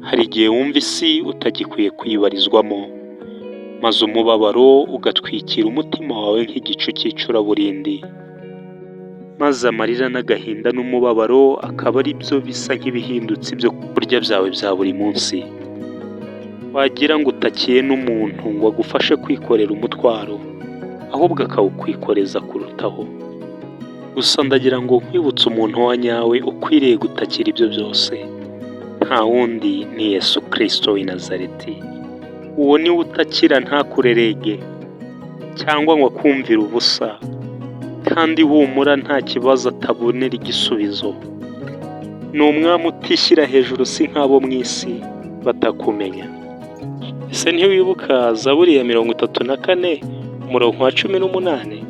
Hari igihe wumva isi utagikwiye kuyibarizwamo, maze umubabaro ugatwikira umutima wawe nk'igicu cy'icuraburindi, maze amarira n'agahinda n'umubabaro akaba ari byo bisa nk'ibihindutse ibyo kurya byawe bya buri munsi. Wagira ngo utakiye n'umuntu ngo agufashe kwikorera umutwaro, ahubwo akawukwikoreza kurutaho. Gusa ndagira ngo nkwibutse umuntu wa nyawe ukwiriye gutakira ibyo byose, nta wundi, ni Yesu Kirisito w'i Nazareti. Uwo niwe utakira ntakurerege cyangwa ngo akumvire ubusa, kandi humura, nta kibazo atabonera igisubizo. Ni umwami utishyira hejuru, si nk'abo mu isi batakumenya. Ese ntiwibuka Zaburi ya 34, umurongo wa 18?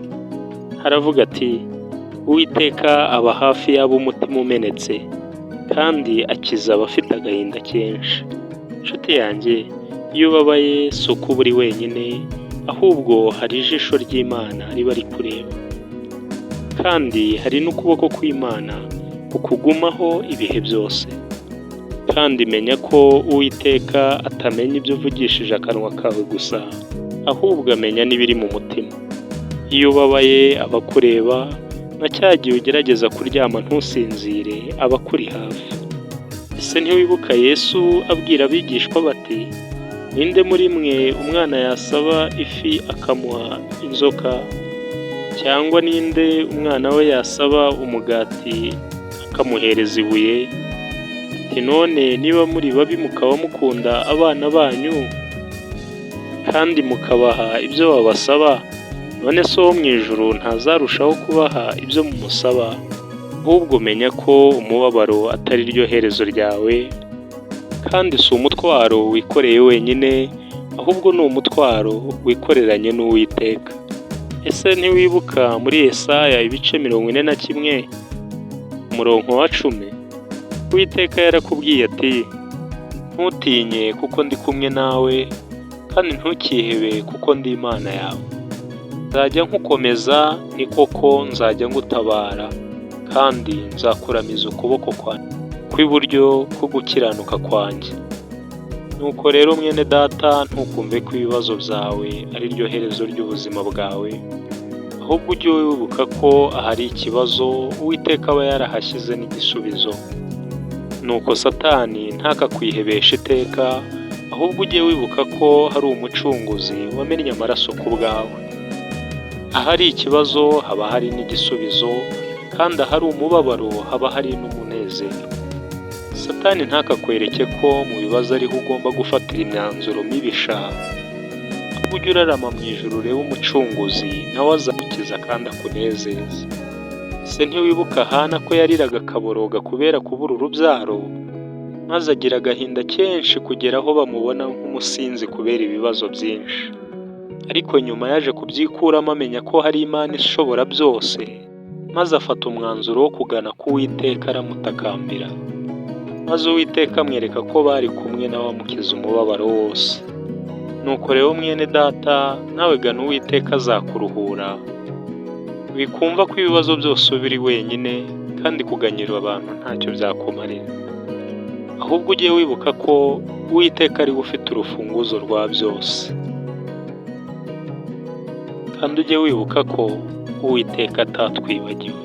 Haravuga ati: "Uwiteka aba hafi y'ab'umutima umenetse, kandi akiza abafite agahinda kenshi." Nshuti yanjye, iyo ubabaye si uko uba uri wenyine, ahubwo hari ijisho ry'Imana riba rikureba, kandi hari n'ukuboko kw'Imana kukugumaho ibihe byose. Kandi menya ko Uwiteka atamenya ibyo uvugishije akanwa kawe gusa, ahubwo amenya n'ibiri mu mutima. Iyo ubabaye aba akureba, na cya gihe ugerageza kuryama ntusinzire, aba akuri hafi. Ese ntiwibuka Yesu abwira abigishwa bati: "Ninde muri mwe umwana yasaba ifi akamuha inzoka? Cyangwa ninde umwana we yasaba umugati akamuhereza ibuye?" Ati: "None niba muri babi mukaba mukunda abana banyu kandi mukabaha ibyo babasaba, none se wo mu ijuru ntazarushaho kubaha ibyo mumusaba?" Ahubwo menya ko umubabaro atari ryo herezo ryawe, kandi si umutwaro wikoreye wenyine, ahubwo ni umutwaro wikoreranye n'Uwiteka. Ese ntiwibuka muri Yesaya ibice 41, umurongo wa 10? Uwiteka yarakubwiye ati: "Ntutinye, kuko ndi kumwe nawe, kandi ntukihebe, kuko ndi Imana yawe. Nzajya nkukomeza, ni koko nzajya ngutabara, kandi nzakuramiza ukuboko kwanjye kw'iburyo ko gukiranuka kwanjye." Nuko rero, mwene data, ntukumve ko ibibazo byawe ari ryo herezo ry'ubuzima bwawe, ahubwo ujye wibuka ko ahari ikibazo Uwiteka aba yarahashyize n'igisubizo. Nuko Satani ntakakwihebeshe iteka, ahubwo ujye wibuka ko hari Umucunguzi wamennye amaraso ku bwawe. Ahari ikibazo haba hari n'igisubizo, kandi ahari umubabaro haba hari n'umunezero. Satani ntakakwereke ko mu bibazo ariho ugomba gufatira imyanzuro mibisha, ahubwo ujye urarama mu ijuru urebe Umucunguzi, nawe azagukiza kandi akunezeze. Ese ntiwibuka Hana ko yariraga akaboroga kubera kubura urubyaro, maze agira agahinda kenshi kugera aho bamubona nk'umusinzi kubera ibibazo byinshi? Ariko nyuma yaje kubyikuramo, amenya ko hari Imana ishobora byose, maze afata umwanzuro wo kugana ku Uwiteka, aramutakambira, maze Uwiteka amwereka ko bari kumwe, nawe amukiza umubabaro wose. Nuko rero, mwene data, nawe gana Uwiteka, azakuruhura. Wikumva ko ibibazo byose uba uri wenyine, kandi kuganyira abantu ntacyo byakumarira, ahubwo ujye wibuka ko Uwiteka ariwe ufite urufunguzo rwa byose, kandi ujye wibuka ko Uwiteka atatwibagiwe.